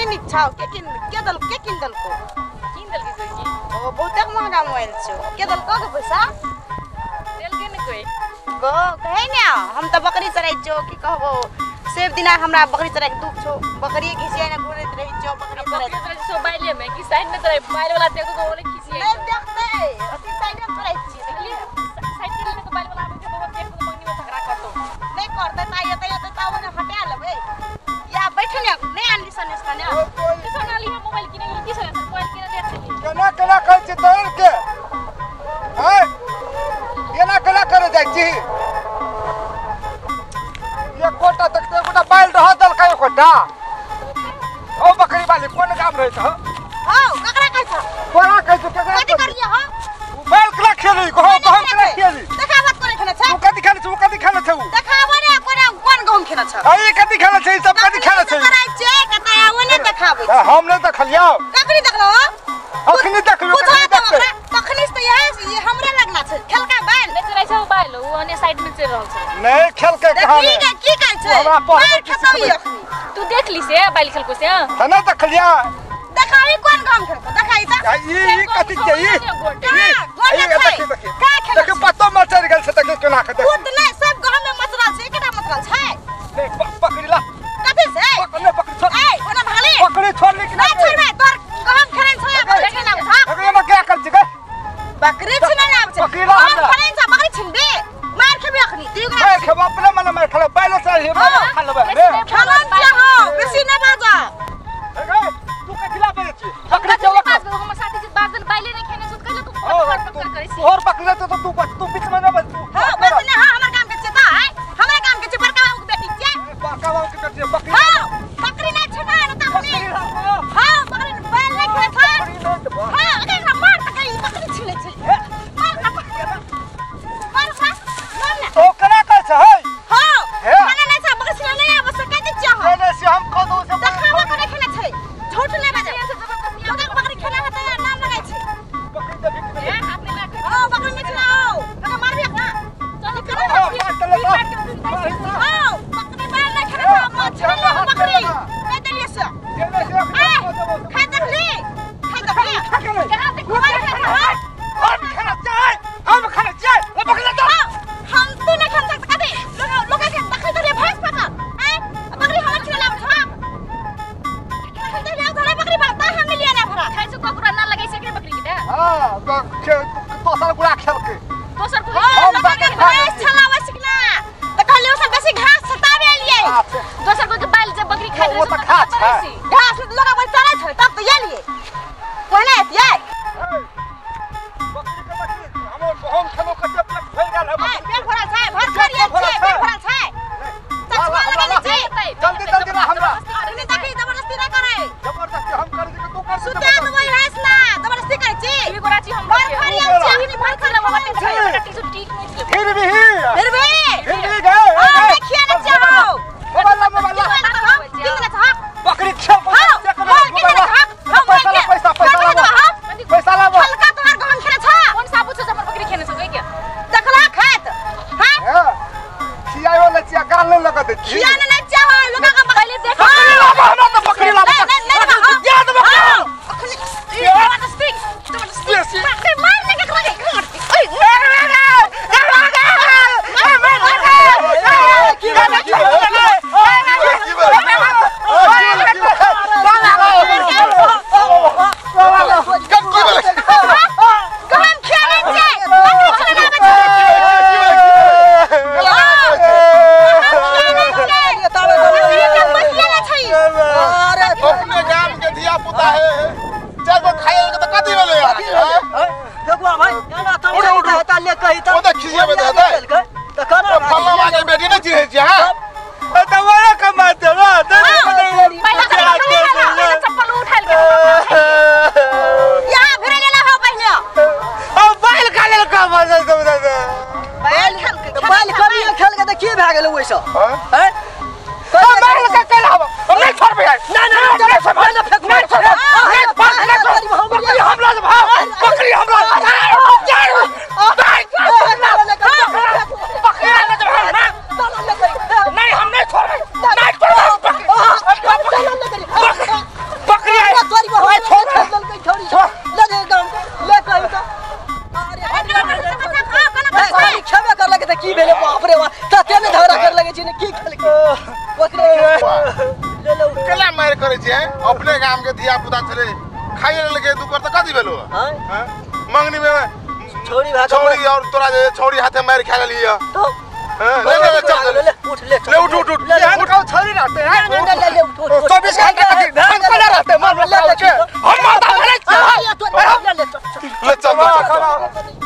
नीक छौ के किन के दल के किन दलको किन दलके कोई की ओ बहुते महंगा मोबाइल छौ के दलको के पैसा देलके ने कोई गो कहे ने हम त बकरी चराइ छौ की कहबो सेब दिना हमरा बकरी चराइ के दुख छौ बकरी घिसियाइ ने घुरैत रहै छौ बकरी चराइ छौ बाइले में की साइड में चराइ बाइल वाला देखो तो ओले खिसियाइ नहीं देखते अथी साइड में चराइ छी साइड के लिए तो बाइल वाला आबै छै तो देख तो मंगनी में झगड़ा करतो नहीं करते त आइ एतै त ओने हटा लेबै या बैठ ने नहीं आनली सनेस कने किसान आली हम मोबाइल किने गेली की सनेस मोबाइल किने ले छली केना केना कहै छी तोर के हैं केना केना करे जाइ छी ये कोटा तक एकोटा बाइल रह दलकै एकोटा ओ बकरी वाली कोन गाम रहै छ हां ककरा कहै छ तोरा कहै छ केकरा कथि करिए हो बैल केना खेली गो गहम केना खेली देखाबत कोने खेने छ तू कथि खेले छ उ कथि खेले छ उ देखाबो ने कोने कोन गहम खेने छ अई कथि खेले छ ई सब कथि खेले छ कराइ छै कतै ओने देखाबै हम नै देखलियौ ककरी देखलो अखनी देखलियौ कखनी देखते तखनी से यह हमरे लगना छै खेलका बैल नै चलै छै बैल उ ओने साइड में चल रहल छै नै खेलके कहां देखी की कहै छै हमरा पढ़े की तू देख ली से बैल खेलको से त नै देखलिया देखाई कोन गहम खेलको देखाई त ई कथि छै ई ई देखी का खेल देखी पत्तो मचर गेल छै देखी केना के देख खुद नै सब गहम में मचरल छै एकटा मचरल छै नै पकड़ी ला कथि छै पकड़ ले पकड़ छोड़ ए ओना भागली पकड़ी छोड़ ले कि नै छोड़बै तोर गहम खेलन छै बकरी खेलन छ एकरा में क्या कर छै बकरी छिनै ना आबै छै बकरी ला हमरा खेलन छ बकरी छिनबे मार खेबे अखनी दुई गोरा मार खेबो अपने मन मार खेलो बैलो से हे मार खा लेबै खेलन छै हो बेसी नै बाजा तू कथि ला बजै छी बकरी चौक पास हमर साथी छै बाजन बैले नै खेने छै कहले तू पकड़ पकड़ करै छी तोहर बकरी त तू तू बीच में न बज हां बस ने हां हमर काम के छै त है हमरा काम के छै बड़का बाबू के बेटी छै बड़का बाबू के बेटी बकरी हां बकरी नै छै ना त अखनी हां बकरी बैल नै खेने छै हां एकरा मार त कई बकरी छिनै छै मार ना मार मार ना ओ केना कहै छै है हां खाना नै छै बकरी छिनै नै आबै से कह दै छियै नै नै से हम कह दो से देखाबो कोने खेने छै झूठ नै बाजै लोग बकरी खेना है त नाम लगाइ छै बकरी त बिक ए हाथ में लाके हां बकरी में छना हो ओकरा मारबी ना चल हां बकरी बैल नै खेने छै मछली बकरी कह देलियै से खा देखली खा देखली कहां देख हम खाना चाहे हम खाना चाहे ओ बकरी त हम तू नै खा सकत कथि लोग लोग के देखै त रे भैंस पका ए बकरी हमर छिने लाब छ खा ले घरे बकरी बा ता हम लिया ना भरा खाइ छै ककरा ना लगै छै बकरी के हां दोसर गुड़ा खेल के दोसर गुड़ा हम बकरी भैंस छलावे सिखना त कहलियो सब बेसी घास सतावे लिए दोसर कोई के बैल जब बकरी खाइ वो त खा छै घास लोग अपन चरै छै तब त ये लिए कोना एतियै बकरी के बकरी हमर गहम खेलो कते पेट भरि गेल है पेट भरल छै भर खरिए छै पेट भरल छै चश्मा लगेने छै जल्दी जल्दी ला हमरा अखनी देखी जबरदस्ती ना करे जबरदस्ती हम करे छी तू कर सुता देबै हंस ना जबरदस्ती करे छी ई गोरा छी हम भर खरिए छै अखनी भर खरिए छै ठीक नहीं छै फिर भी फिर भी फिर भी गए देखिए ना चाहो मोबाइल मोबाइल किन ना चाहो बकरी छे रे बा तते ने झगड़ा कर लगे छी ने की खेल के ओकरे ले ले केला मार करे छी अपने गाम के धिया पुता छले खाइए लेलके दू कर त कथि भेलो हां मंगनी में छोरी भाग छोरी और तोरा जे छोरी हाथे मार खा लेलिए तो ले ले चल ले उठ ले ले उठ उठ उठ एहन कहू छोरी रहते हैं ले ले ले उठ उठ 24 घंटा तक रहते मार ले के हम मारता ले ले ले चल चल।